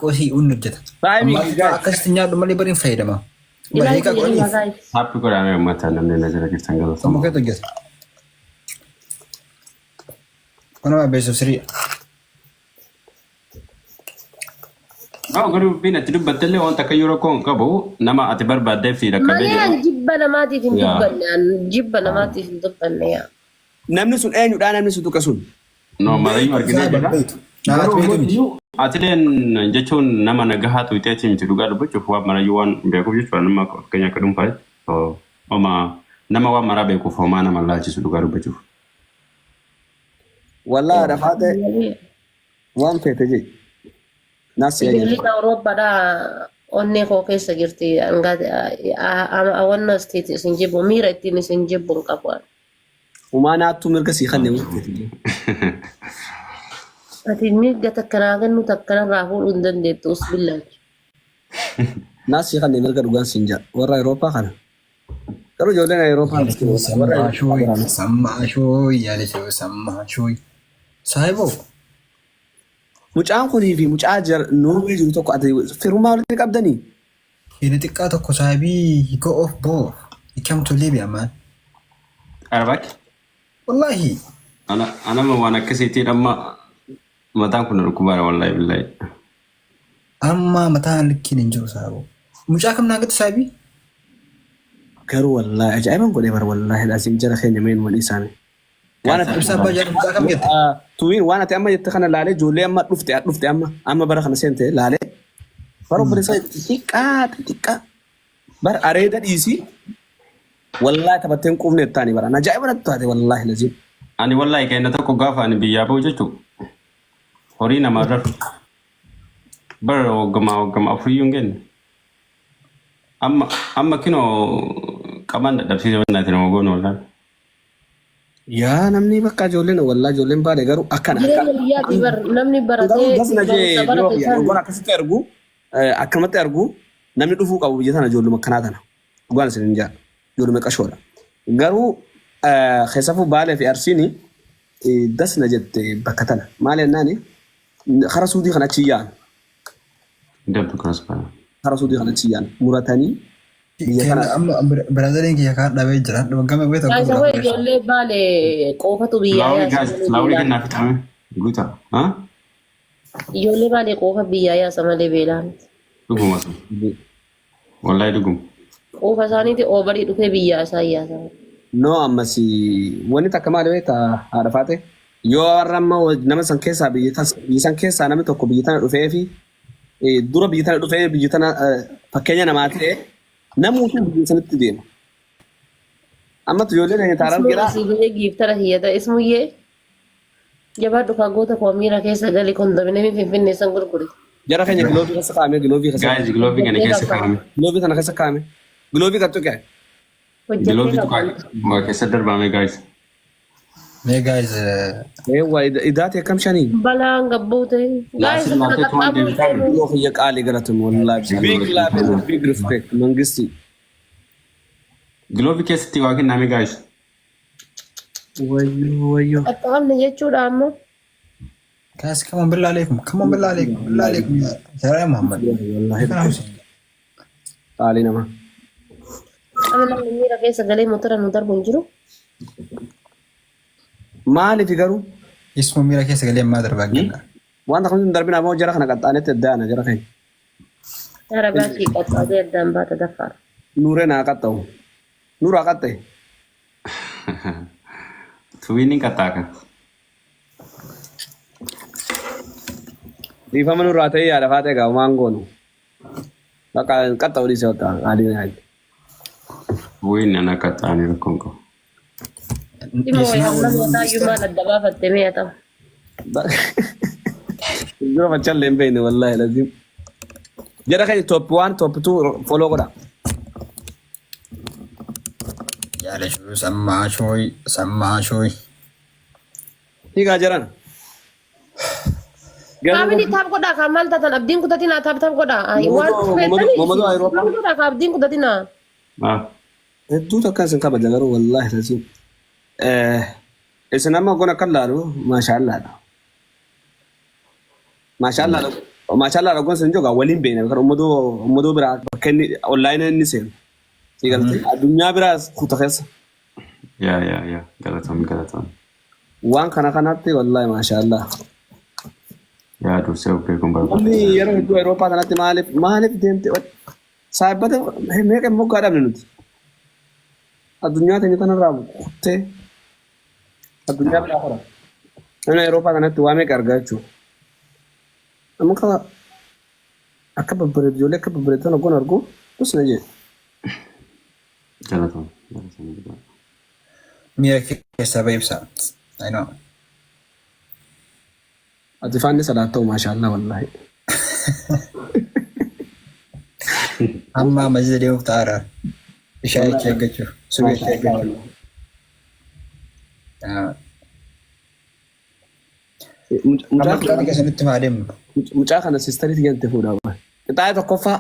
Xiqqoo si inni hojjeta. Timing, Ammaa guys. akkasitti nyaadhu malee bari hin fayyadama. Ilaalcha Bareedaa jedhama godhaniif guys. Happy godhamee uummata namni na jala jirtan sammuu galatoomaa. keetu hojjeta. Kun nama beeksisa sirriidha. Haa garuu dubbiin ati dubbattellee wanta akka yeroo koo hin qabu nama ati barbaaddeef si dhaqqabee Malee jedhu. an jibba namaatiif hin Yaa. dubbanne an jibba namaatiif hin dubbanne yaa. Namni sun eenyudha namni sun tuqe sun? No marayyuu arginee Isaa jira. beektu. Naa ati Garuu beektu miti. ammoo atileen jechuun nama nagahaa tuqxeetii miti dhugaa dubbachuuf waan marayyuu waan beekuuf jechuudha nama fakkeenya akka dhuunfaatti. Oma nama waan maraa beekuuf homaa nama laalchisu dhugaa dubbachuuf. Wallaahi haadha faatee waan feete jee. Naas si Ijoolleen ajaja. Awurooppaadhaa onnee koo keessa jirti. Hawannoo isteeti isin jibbu miira ittiin isin jibbu hin qabu. ani. Humaa naattuu mirga sii kanne waan feete jee. Ati mirga takka naa kennu takka narraa fuudhuu hin dandeettu usbillaahi. Naas sii kanne mirga dhugaan siin jaa. Warra Awurooppaa kana. Garuu ijoolleen Awurooppaa miskiina wallaahi. Warra Sammaa Awurooppaa shooy, biraan. sammaa shooy, yaalisoo sammaa shooy. Saayiboo, Mucaan kunii fi mucaa Noorwee jiru tokko ati firummaa walitti qabdanii? Inni xiqqaa tokko saahibii go off boo. He came to Libya man. Arabaki. Wallahi. Ana anama waan akkasiitiin amma mataan kun na dhukkubaara wallahi billahi. Amma mataan likkiin hin jiru saahiboo. Mucaa kam naa gatu saahibii? Garuu wallaahi ajaa'iban godhee bara wallaahi laazim jara keenya meen wal isaanii. Waan ati Ibsaa abbaa jaarraa mucaa kam jette? Tuwiin waan ati amma jette kana laalee ijoollee amma dhufte dhufte amma amma bara kana seente laalee bara obboleessa xixiqqaa xixiqqaa bara areeda dhiisii wallaahi taphattee hin quufne taani bara ajaa'iba natti taate wallaahi laziim. Ani wallahi kenna tokko gaafa ani biyyaa bahu jechuun horii namaa rafu. Bara waggama waggama afuriyyuu hin genne. Amma amma kinoo qabaan dadhabsiise wannaati nama goonu wallahi. Yaa namni bakka ijoolleen wallaahi ijoolleen baale garuu akkana akka Jireenya biyyaati bar namni garuu baratee dasna jee barumsa yoo barate kiyya san dhugaan akkasitti argu akkanumatti argu namni dhufuu qabu biyya tana ijoolluma akkanaa tana dhugaan isin hin jaa ijoolluma qashoodha garuu keessafuu baalee fi arsiin dasna jette bakka tana maal jennaani kara suudii kan achi yaa'an Dabtu kanas baana. kara suudii kan achi yaa'an muratanii biyya Kenna tana amma biraaziliin kiyya kaan dhabee jira. Waggaa meeqa tokko Guys, biraa awee fudhate. ijoollee baale qoofatu biyyaa Flowery yaasa guys, malee flowery beelaa kennaa miti. fixame. Guuta. Ha? Ijoollee baale qoofa biyyaa yaasa malee beelaa miti. Dhuguma sun. Wallahi dhuguma. Qoofa isaaniiti oobarii dhufee biyyaa isaan yaasa. No ammas wanni takka maali beektaa haadha faate yoo warra amma nama san keessaa biyya san keessaa namni tokko biyya tana dhufee fi dura biyya tana dhufee biyya tana fakkeenya namaa ta'e namuutu biyya sanitti deema. Amma ijoollee keenya taaraan Ismuu jira. asii bahee giiftara hiyyata ismuyyee jabaadhu kaa goota koo miira keessa gali kondominiyeemii finfinnee san gurguri. Jara keenya giloovii keessa kaa'ame giloovii keessa Guys, gloobii kana Hojjettee keessa qabda. kaa'ame. giloovii kana keessa kaa'ame giloovii kan tuqe. Hojjettee Gloobii qabda. tuqaa waa keessa darbame guys. Mee guys Eewwa idaati akkam shanii. Balaan gabbuute. Guys, Laasin kana laaltee tumaan qaxxaamuru deebitaa deemu. Yoo kiyya qaalii galatoom wallaahi. Big love and big respect mangisti. Gloobii keessatti waa kenname guys. Wayyoo wayyoo. Qaxxaamne jechuudha ammoo. guys come on billah alaikum come on billah alaikum billah alaikum ya Muhammad. Wallaahi qaalii nama. Amma namni miira keessa galee motora nu darbu hin jiru. Maaliif garuu Isuma miira keessa galee ammaa darbaa kenna. wanta kun hin darbin ammoo jara kana qaxxaanetti addaana jara keenya. Arabaa kii qaxxaatee addaan baata daffaara. Nuuree naa qaxxa'u. Nuuraa qaxxa'e. Tuwiin hin qaxxaa kan. Dhiifama nurraa ta'ee yaada faatee egaa homaan goonu. Bakka qaxxa'u dhiise bakka adii naa. Tuwiin ana qaxxaanii rakkoon qabu. Dhimma wayii hamma mataa iyyuu maal adda baafatte mi'a ta'u. Dura fachallee hin beekne wallaahi lazim. Jara keenya top 1 top 2 follow godha. Yaada sammaa shooy sammaa shooy. Hiikaa jiran. Family tap godhaa kaa maal taatan abdiin kutatinaa tap tap godhaa. Ay, waan Momadoo feetanii Awurooppaa. tap godhaa kaa abdiin kutatinaa. Ah. Hedduu takka isin kabaja garuu wallaahi lazim. Isin amma gon akka laalu maashaallaadha. Maashaallaadha. Maashaallah rakkoon sun jiru waliin beekna kan ummadoo biraa bakka inni online inni seenu. Si galtee addunyaa biraas kuta keessa. Yaa yaa yaa galatoom galatoom. Waan kana kanatti wallahi maashaallah. Yaa dursee of beekuun Namni barbaachisaadha. yeroo hedduu Awurooppaa kanatti maaliif maaliif deemte saahibbata meeqa moggaa dhabne nuti. Addunyaa teenya kanarraa kuttee addunyaa biraa hora. Namni Awurooppaa kanatti waa meeqa argaa jechuudha. Amma akka babbareedu ijoollee akka babbareedu tana goon argu dus na jedhe. Galatoom galatoom. Miira keessaa ba'e ibsa. I know. Ati faanni salaat ta'u maashaallah wallahi. Amma masjida deemuuf ta'aara. Ishaa itti eeggachuuf. Subii itti eeggachuuf. Amma qixaata keessanitti maa deemnu? Mucaa kana sisteriitti gante fuudhaa. Qixaa'ee tokkoffaa.